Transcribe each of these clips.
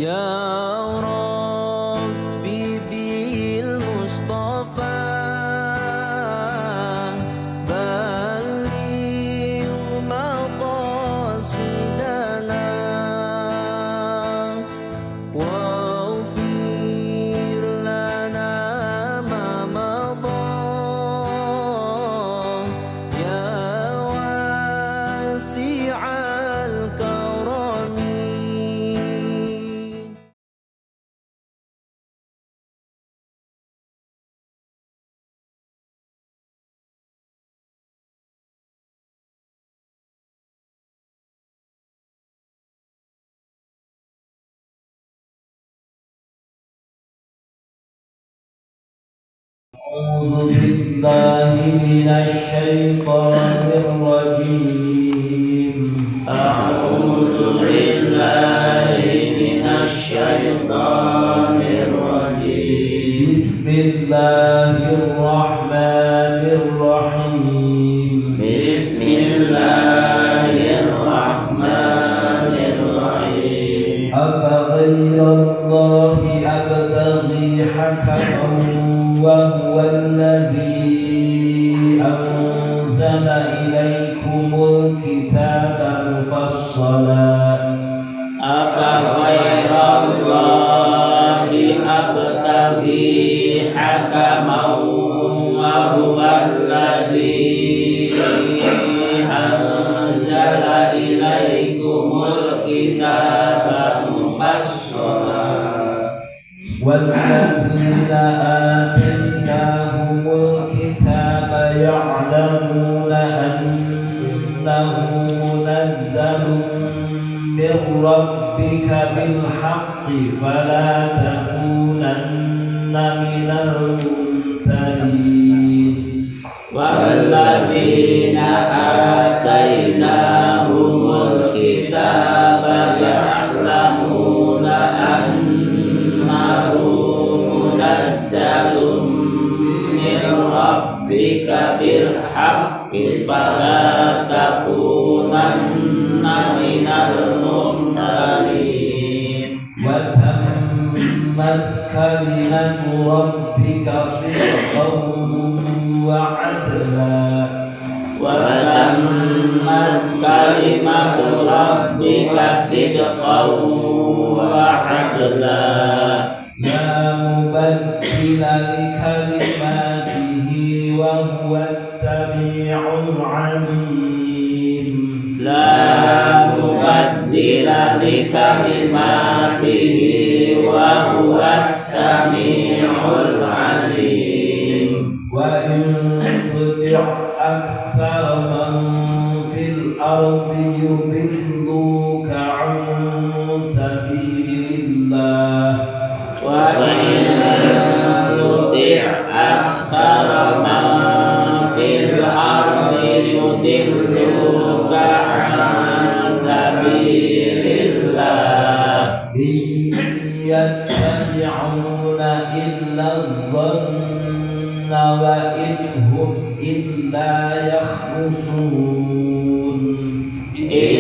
يا ربي بالمصطفى بلغ مقاصدنا واغفر لنا ما مضى يا واسع الكرم. أعوذ بالله من الشيطان الرجيم. أعوذ بالله من الشيطان الرجيم. بسم الله الرحمن الرحيم. بسم الله الرحمن الرحيم. أفغير الله أبتغي حكما وهو الذي أنزل إليكم الكتاب مفصلا. أفغير الله أبتغي حكما وهو الذي أنزل إليكم الكتاب مفصلا. والذين آتيناهم الكتاب يعلمون أنه منزل من ربك بالحق فلا تكونن من الممترين. والذين آتيناهم الكتاب يعلمون أنه منزل من ربك بالحق فلا تكونن من الممترين. وتمت كلمة ربك صدقا وعدلا. وتمت كلمة ربك صدقا وعدلا. لا مبدل لكلماته وهو السميع العليم. لا مبدل لكلماته وهو السميع العليم. وإن تطع أكثر من في الأرض يضلوك عن سبيل الله. وإن تطع أكثر من في الأرض يضلوك عن سبيل الله. إن يتبعون إلا الظن وإن هم إلا يخرصون. إن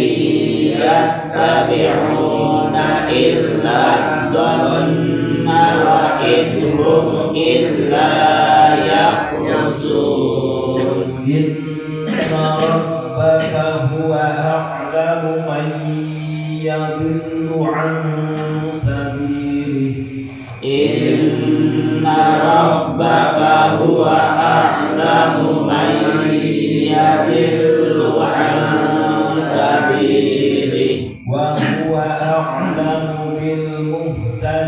يتبعون إلا الظن وإن هم إلا يخرصون. إن ربك هو أعلم من يضل عن سبيله. إن ربك هو أعلم من يضل عن سبيله. وهو أعلم بالمهتدين.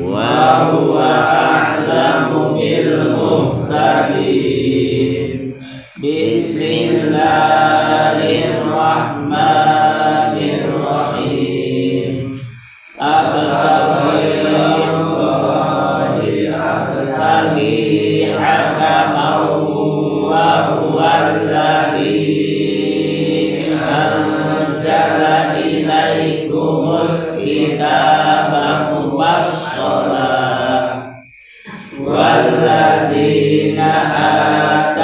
وهو أعلم بالمهتدين. بسم الله الرحمن الرحيم. أفغير الله أبتغي حكما وهو الذي أنزل إليكم الكتاب مفصلا. والذين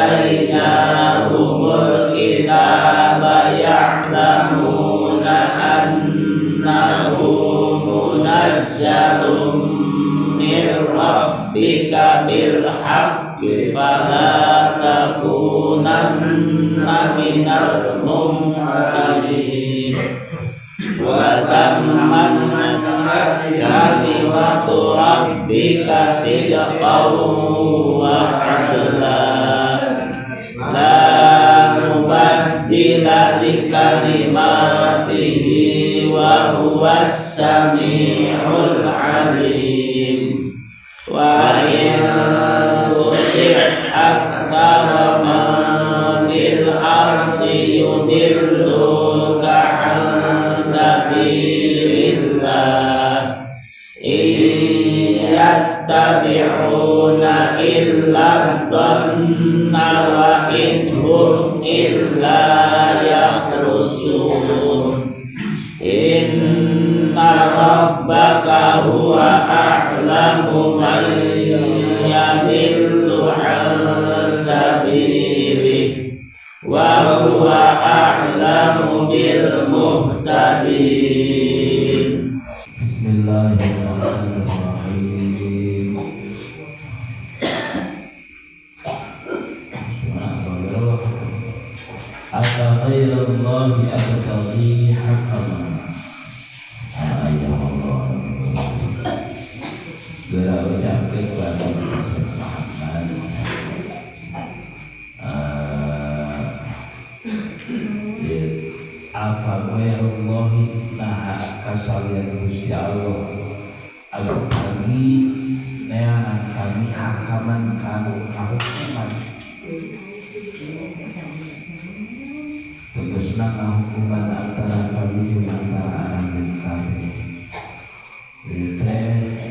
آتيناهم الكتاب يعلمون أنه Munazzalun min rabbika bil haqqi fala takunanna minal mumtarin. Wa tammat kalimatu rabbika sidqan wa adla la mubaddila li kalimatihi wa huwas samiul alim. Wa in tuti' aktsara man fil ardi yudilluka an sabilillah in yattabi'una illa dhanna wa in hum illa yakhrusun. Inna rabbaka huwa a'lamu man yadhillu an sabilihi wa huwa a'lamu bil muhtadin. Bismillahirrahmanirrahim. Afa ghairallahi abtaghi hakaman. Ya Allah, geura ucapkeun ka Muhammad. Afa ghairallahi naha kasalian Gusti Allah abtaghi neangan kami hakaman kanu ngahukuman. Tegasna ngahukuman antara kami jeung antara anak kami. Ieu teh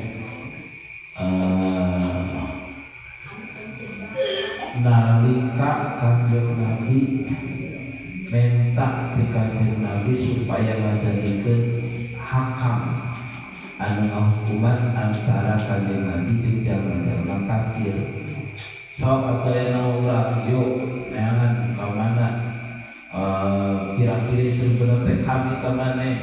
nalika Kanjeng Nabi menta ti Kanjeng Nabi supaya ngajadikeun hakam anu ngahukuman antara Kanjeng Nabi jeung jalma-jalma kafir. Sok atuh aya urang yuk neangan ka mana kira-kira itu bener teh kami ka maneh.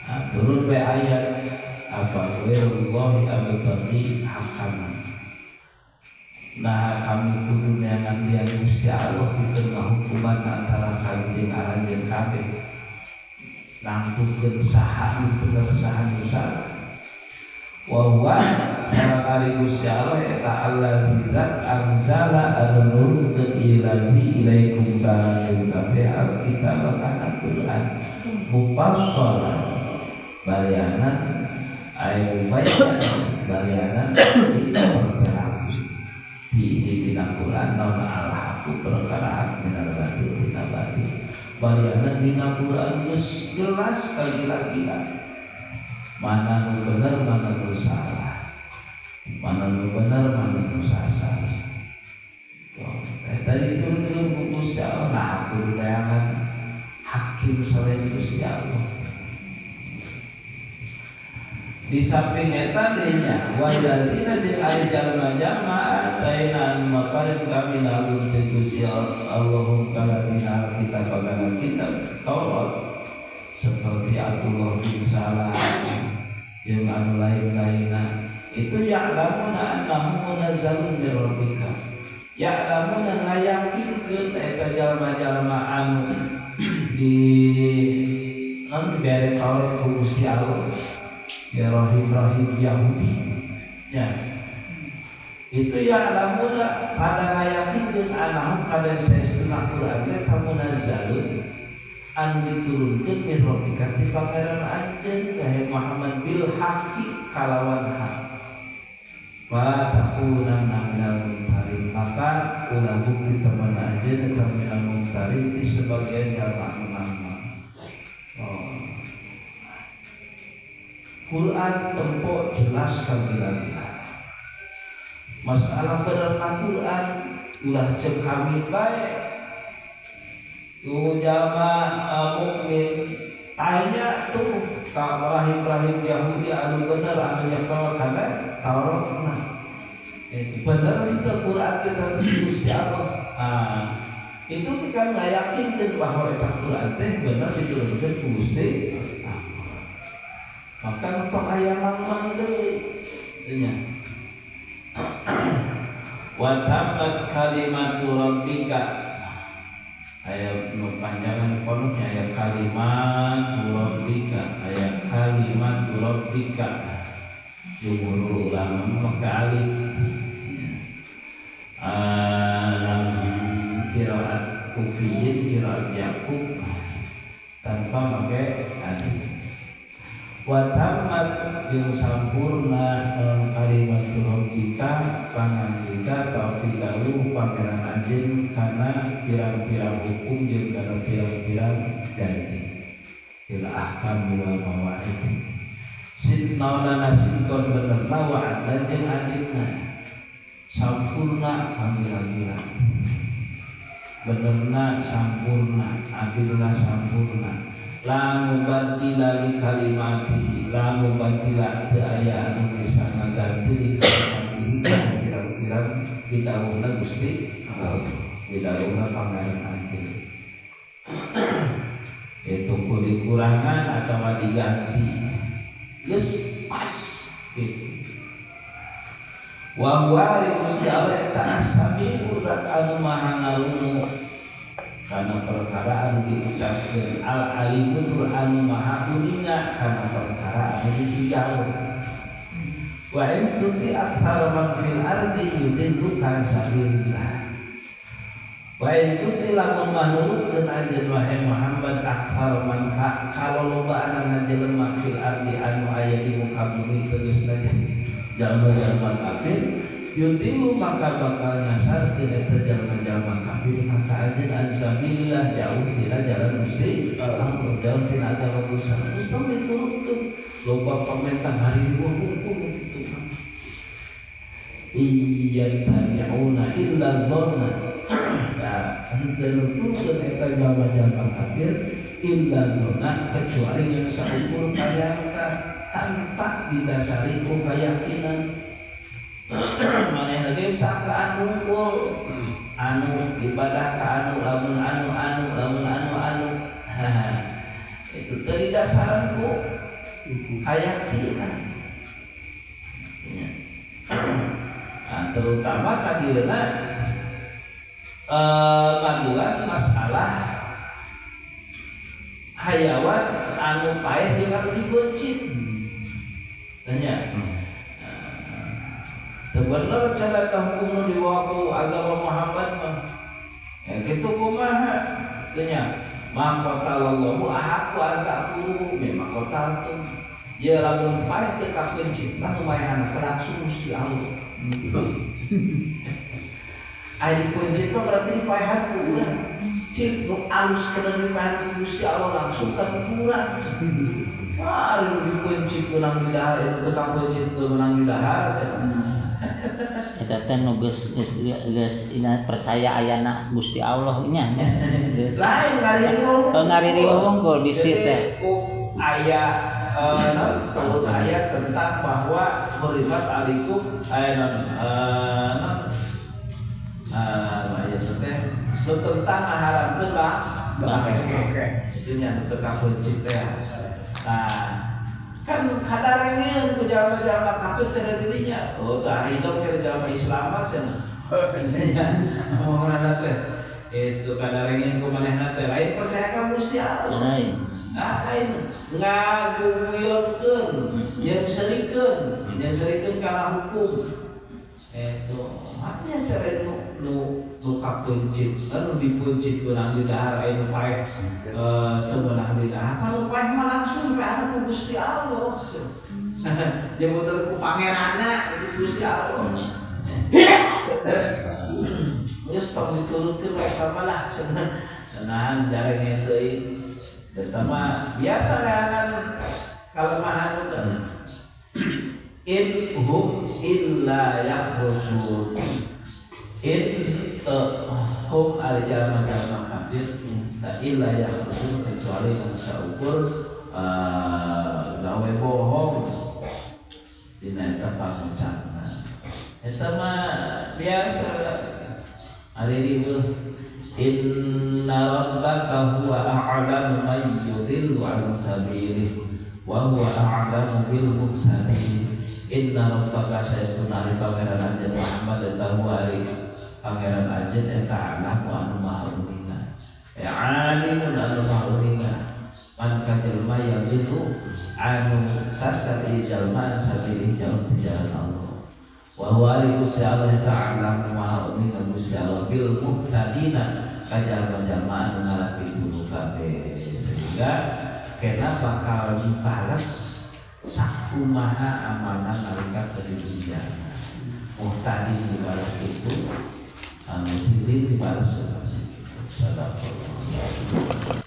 Nah, turun be ayat afa ghairullahi abtaghi hakaman. Nah kami kudu neangan dia Gusti Allah pikeun ngahukuman antara kami jeung aranjeun kabeh. Nangtukeun saha nu bener saha nu salah. Wa huwa sareng ari Gusti Allah eta allazi zat anzala anu nurunkeun ilahi ilaikum ka kabeh alkitab kana Quran mufassalan baliana ay mubayyan baliana dipertelaku fihi dina Quran naon al-haqu perkara hak minal batil tina batil baliana dina Quran geus jelas kagila-gila mana nu bener mana nu salah, mana nu bener mana nu sasar. Eta diturunkeun ku Gusti Allah. Nah kudu neangan hakim selain Gusti Allah. Di samping eta deui nya walladzina jeung ari jalma-jalma ataina anu maparin kami nalun jeung Gusti Allahum kaladina alkitab kana kitab Taurat seperti Abdullah bin Salam jeung anu lain-lainna itu ya'lamuna annahu munazzalun min rabbika ya'lamuna ngayakinkeun eta jalma-jalma anu di non dibere Taurat ku Gusti Allah ya rahim-rahim Yahudi ya itu ya'lamuna pada ngayakinkeun annahu kana saestuna Quran teh munazzalun anu diturunkeun min rabbika ti pangeran anjeun wahai Muhammad bil haqqi kalawan hak wa takunanna minal mumtarin maka ulah bukti teman anjeun eta minal mumtarin ti sebagian jalma anu mamang. Oh. Quran tempo jelas kagila-gila masalah benerna Quran ulah ceuk kami bae tuh jalma mukmin tanya tuh ka rahim-rahim Yahudi anu bener anu nyekel kana Taurat mah bener itu Quran kita Gusti Allah. Nah, itu kan ngayakinkeun bahwa eta Quran teh bener diturunkeun ku Gusti Allah. Maka tong aya mang-mang deui nya. Wa tammat kalimatu rabbika, aya nu panjangan penuhnya, aya kalimatu rabbika, aya kalimatu rabbika. Jumhur ulama maka alif dalam qiraat Kufiyin, qiraat Yaqub tanpa pakai alif. Wa tammat jeung sampurna non kalimat rabbika pangandika taufiqahu pangeran anjeun kana pirang-pirang hukum jeung kana pirang-pirang janji fil ahkam wal mawaid. Sidnauna nasikon benerna wa adna jeung adilna sampurna kanggira-gira benerna sampurna adilna sampurna. La mubaddila li kalimatihi, la mubaddila teu aya anu bisa ngaganti li kalimatihi kana pirang-pirang pidawuhna Gusti Allah, pidawuhna Pangeran anjeun. Itu ku dikurangan atawa diganti geus pas gitu. Wa huwa ari Gusti Allah eta as-sami'u zat anu maha ngarungu kana perkara anu diucapkeun, al-alimu tur anu maha uninga kana perkara anu dipigawe. Wa in tuti aktsara man fil ardi yudilluka an sabilillah. Wa in tuti lamun manurutkeun anjeun wahai Muhammad aktsara man ka kalolobaanana jelema fil ardi anu aya di muka bumi tegasna jalma-jalma kafir, yutilu maka bakal nyasarkeun eta jalma-jalma kafir ka anjeun an sabilillah, jauh tina jalan Gusti Allah, jauh tina agama Gusti. Gusti diturutkeun loba pamentang hariweuh hukum kitu mah. Iya tabi'una illa dhanna. Nah, henteu nuturkeun eta jalma-jalma kafir illa dhanna kecuali yang saukur kayangka tanpa didasari ku keyakinan. Manehna ge sangkaan unggul anu ibadah ka anu lamun anu anu lamun anu anu itu teu didasaran ku kayakinan. Nah, terutama kadirna ngaduan masalah hayawan anu paeh jeung anu dikuncit. Tanya. Bener cara hukum nu dibawa ku agama Muhammad mah. Ya kitu kumaha? Tanya. Ma qatalallahu ahaqqu an ta'kulu mimma qataltum. Ya lamun paeh teu kakuncit mah nu maehana teh langsung Gusti Allah. Ai dikuncit mah berarti dipaehan ku urang. Cik nu alus kana dipaehan ku Gusti Allah langsung ka urang. Wah, nu dikuncit meunang di dahar, itu teu kakuncit teu meunang di dahar. Eta teh nu geus geus ina percaya ayana Gusti Allah nya. Lain ngaririweuh. Oh, ngaririweuh wungkul bisi teh. Aya turun ayat tentang bahwa hurrimat alaikum ayat ayat teh nu tentang ngaharamkeun bangke. Itu nya nu teu kakuncit teh. Nah, kan kadarengeun ku jalma-jalma kafir teh dirinya. Oh, tah hidup teh jalma Islam mah cenah. Omonganna teh itu kadarengeun ku manehna teh lain percaya ka Gusti Allah. Lain. Lain ngaguyonkeun, jeung serikeun kana hukum. Itu makanya cara nu nu kapuncit, nu dipuncit meunang di dahar aya nu paeh teu meunang di dahar. Kalau paeh mah langsung dipaehan ku Gusti Allah. Jeung bener ku pangeranna itu Gusti Allah. Geus tong diturutkeun we eta mah lah cenah. Nahan jarenge teuing. Eta mah biasa neangan kalemahan teh. In hum illa yakhrusun. In hum ari jalma-jalma kafir ta illa yakhrusun kecuali ngan saukur gawe bohong dina eta pangucapna. Eta mah biasa ari riweuh. Inna rabbaka huwa a'lamu man yudhillu an sabilih. Wa huwa a'lamu bil muhtadin. Inna rabbaka saestuna ari pangeran anjeun Muhammad eta huwa ari pangeran anjeun eta a'lamu anu maha uninga. Ya alimun anu maha uninga. Man ka jelma yadillu anu sasat ieu jalma an sabilih jauh ti jalan Allah. Wa huwa ari Gusti Allah eta a'lamu maha uninga Gusti Allah bil muhtadina ka jalma-jalma anu ngalapi kudu kabeh, sehingga kena bakal dibales sakumaha amanah nalika ke di dunia. Muhtadi dibalas itu, anu dibales seperti itu. Sadaqallah.